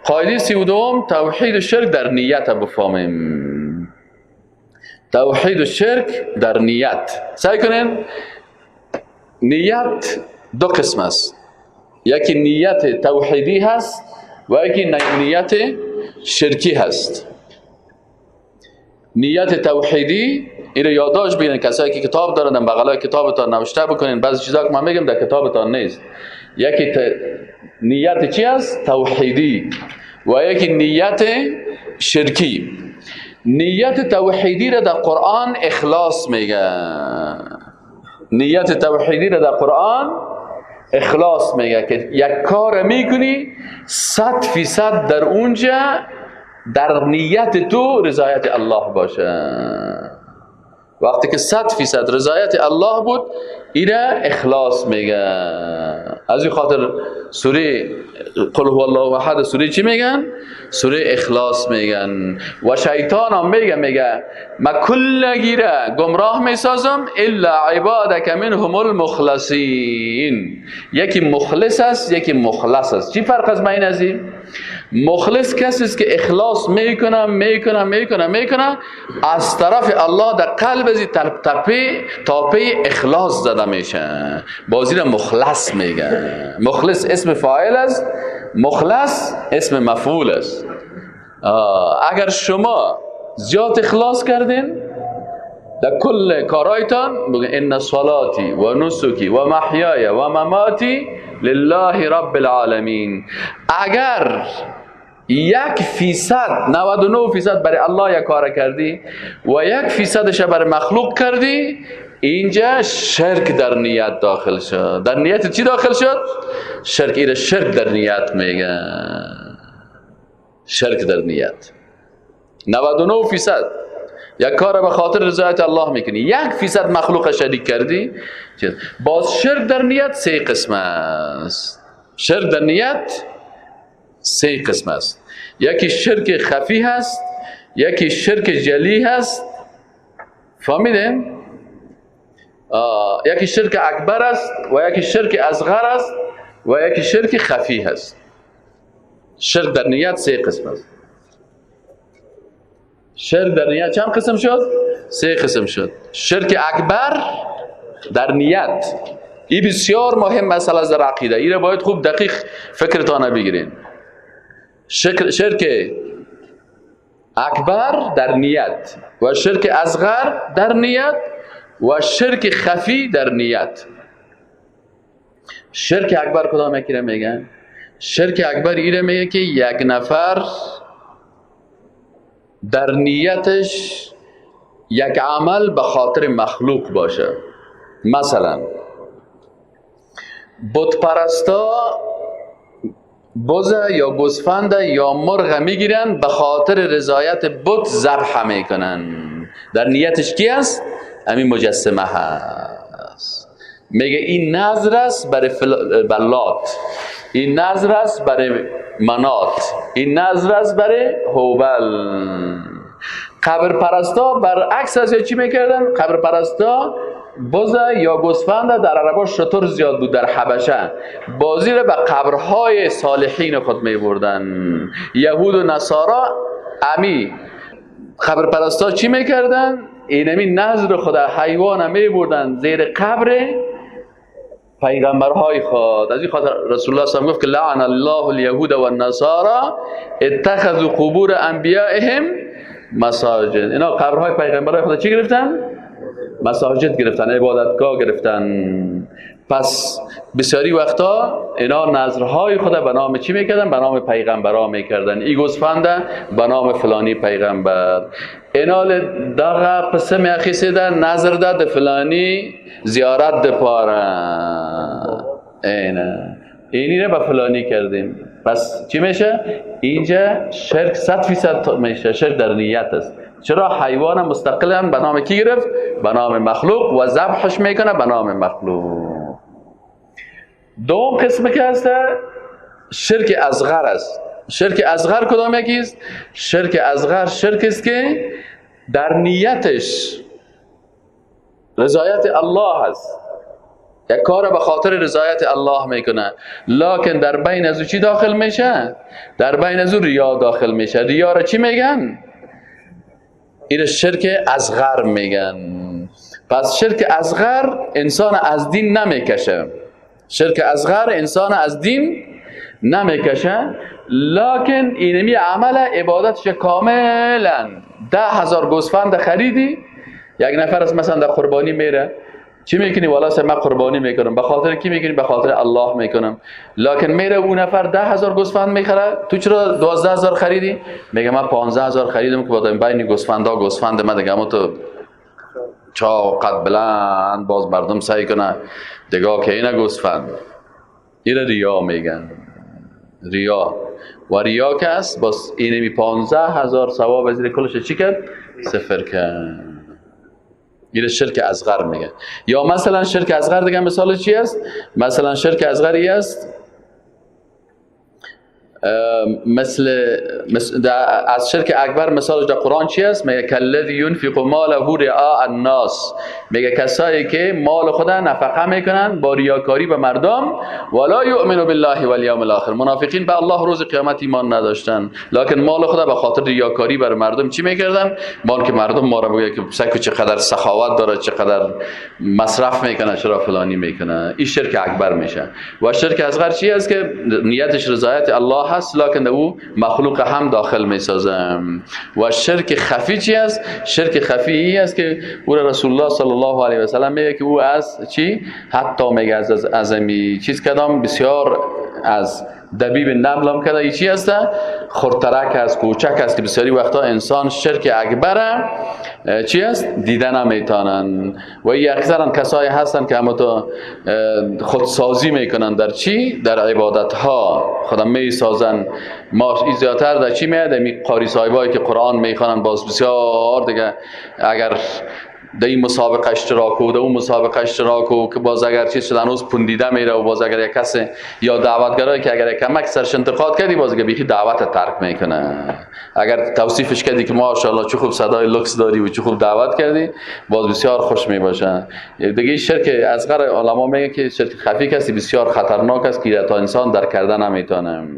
قاعده 32، توحید شرک در نیت بفهمیم. توحید شرک در نیت. سعی کنین، نیت دو قسم است. یکی نیت توحیدی هست و یکی نیت شرکی هست. نیت توحیدی این رو یادداشت بگیرین، کسایی که کتاب دارن در بغلای کتابتان نوشته بکنین، بعضی چیزا که من میگم در کتابتان نیست. یکی نیت چی است؟ توحیدی، و یکی نیت شرکی. نیت توحیدی را در قرآن اخلاص میگه. نیت توحیدی را در قرآن اخلاص میگه که یک کار میکنی 100% در اونجا در نیت تو رضایت الله باشه. وقتی که 100% رضایت الله بود، ایره اخلاص میگه. از این خاطر سوره قل هو الله احد سوره چی میگن؟ سوره اخلاص میگن. و شیطان هم میگه ما کل گیره گمراه میسازم الا عبادک منهم المخلصین. یکی مخلص است، یکی مخلص است. چی فرق از بین از این؟ مخلص کسی است که اخلاص میکنه میکنه میکنه میکنه، از طرف الله در قلب ازی تاپه اخلاص زده میشه، بازی را مخلص میگه. مخلص اسم فاعل است، مخلص اسم مفعول است. اگر شما زیاد اخلاص کردین در کل کارایتان، بگین ان صلاتی و نسکی و محیای و مماتی لله رب العالمین. اگر 1%، 99% برای الله یک کار کردی و 1%ش برای مخلوق کردی، اینجا شرک در نیت داخل شد. در نیت چی داخل شد؟ شرک. ایره شرک در نیت میگه. شرک در نیت 99% یک کار به خاطر رضایت الله میکنی، 1% مخلوق شریک کردی. باز شرک در نیت 3 قسم است. شرک در نیت 3 قسم است. یکی شرک خفی هست، یکی شرک جلی هست. فهمیدین؟ یکی شرک اکبر است و یکی شرک اصغر است و یکی شرک خفی هست. شرک در نیت 3 قسم است. شرک در نیت چند قسم شد؟ 3 قسم شد. شرک اکبر در نیت، این بسیار مهم مسئله است در عقیده، این را باید خوب دقیق فکرتان بگیرین. شرک اکبر در نیت و شرک اصغر در نیت و شرک خفی در نیت. شرک اکبر کدام یکی را میگن؟ شرک اکبر ایره میگه که یک نفر در نیتش یک عمل به خاطر مخلوق باشه. مثلا بت پرستا بز یا گوسفند یا مرغ میگیرن به خاطر رضایت بت ذبح میکنن. در نیتش کی است؟ همین مجسمه هست. میگه این نذر است برای بلات، این نذر است برای منات، این نذر است برای هوبل. قبر پرستا برعکس از چی میکردن؟ قبر پرستا بز یا گوسفند، در عربا شتر زیاد بود در حبشه، بازی را به قبرهای صالحین خود میبردن. یهود و نصارا امی قبر پرستا چی میکردن؟ اینمی نذر خود حیوان میبردن زیر قبر پیغمبرهای خود. از این خاطر رسول الله صلی الله علیه و گفت که لعن الله اليهود والنصارى اتخذوا قبور انبیائهم مساجد. اینا قبرهای پیغمبرهای خود چی گرفتن؟ مساجد گرفتن، عبادتگاه گرفتن. پس بسیاری وقتا اینا نذرهای خود به نام چی میکردن؟ به نام پیغمبرها میکردن. ای گوسفند به نام فلانی پیغمبر، اینا دغه قسم اخیسته نذر ده فلانی زیارت ده پاره، اینا اینی رو به فلانی کردیم. پس چی میشه؟ اینجا شرک 100% میشه. شرک در نیت است. چرا؟ حیوان مستقلا به نام کی گرفت؟ به نام مخلوق و ذبحش میکنه به نام مخلوق. دوم قسم که هست شرک اصغر است. شرک اصغر کدام یکی است؟ شرک اصغر شرک است که در نیتش رضایت الله است، یک کار به خاطر رضایت الله میکنه، لکن در بین از او چی داخل میشه؟ در بین از او ریا داخل میشه. ریا را چی میگن؟ این شرک اصغر میگن. پس شرک اصغر انسان از دین نمیکشه، شرک اصغر انسان از دین نمیکشه، لکن اینمی عمل عبادتش کاملا 10,000 گوسفند خریدی، یک نفر از مثلا در قربانی میره، چی میکنی؟ والا من قربانی میکنم. به خاطر کی میکنی؟ به خاطر الله میکنم. لکن میره اون نفر 10,000 گوسفند میخره، تو چرا 12,000 خریدی؟ میگه من 15,000 خریدم که بعد بین گوسفندا گوسفند من دیگه اما تو چا قد بلند باز مردم سعی کنه دیگه که اینا گوسفند. اینا ریا میگن، ریا. و ریا که است باز اینمی 15,000 ثواب از کلش چی کرد؟ صفر کرد. این شرک اصغر میگه. یا مثلا شرک اصغر دیگه مثال چی است؟ مثلا شرک اصغری است مثل از شرک اکبر مثالش در قرآن چی است؟ میگه کالذی ینفق ماله رئاء الناس، میگه کسایی که مال خود نفقه میکنن با ریاکاری به مردم، ولا یؤمن بالله والیوم الاخر. منافقین به الله روز قیامت ایمان نداشتن، لکن مال خود به خاطر ریاکاری بر مردم چی میکردن؟ مال که مردم ما را بگه که سکو چقدر سخاوت داره، چقدر مصرف میکنه، چرا فلانی میکنه. این شرک اکبر میشه. و شرک اصغر چی است؟ که نیتش رضایت الله هست، لکن او مخلوق هم داخل میسازم. و شرک خفی چی است؟ شرک خفی ای است که او رسول الله صلی الله علیه و سلم میگه که او از چی؟ حتی میگه از امی چیز کدام بسیار از دبیب نمل هم کده. ای چی است؟ خردترک است، کوچک است، که بسیاری وقتا انسان شرک اکبر چی است؟ دیده نمیتونن. و ای اکثرا کسایی هستن که همه تو خودسازی میکنن در چی؟ در عبادت ها خودم میسازن. ما ای زیادتر در چی میاد؟ می قاری صاحبایی که قرآن میخوانن باز بسیار دیگه اگر در این مسابقه اشتراک و در اون مسابقه اشتراک و که باز اگر چیز شد هنوز پوندیده میره، و باز اگر یک کس یا دعوتگرایی که اگر یک کمک سرش انتقاد کردی باز دیگه بیخی دعوت ترک میکنه. اگر توصیفش کردی که ماشاءالله چه خوب صدای لکس داری و چه خوب دعوت کردی، باز بسیار خوش میباشه. دیگه شرک اصغر علما میگه که شرک خفی کسی بسیار خطرناک است که تا انسان در کردن نمیتونه.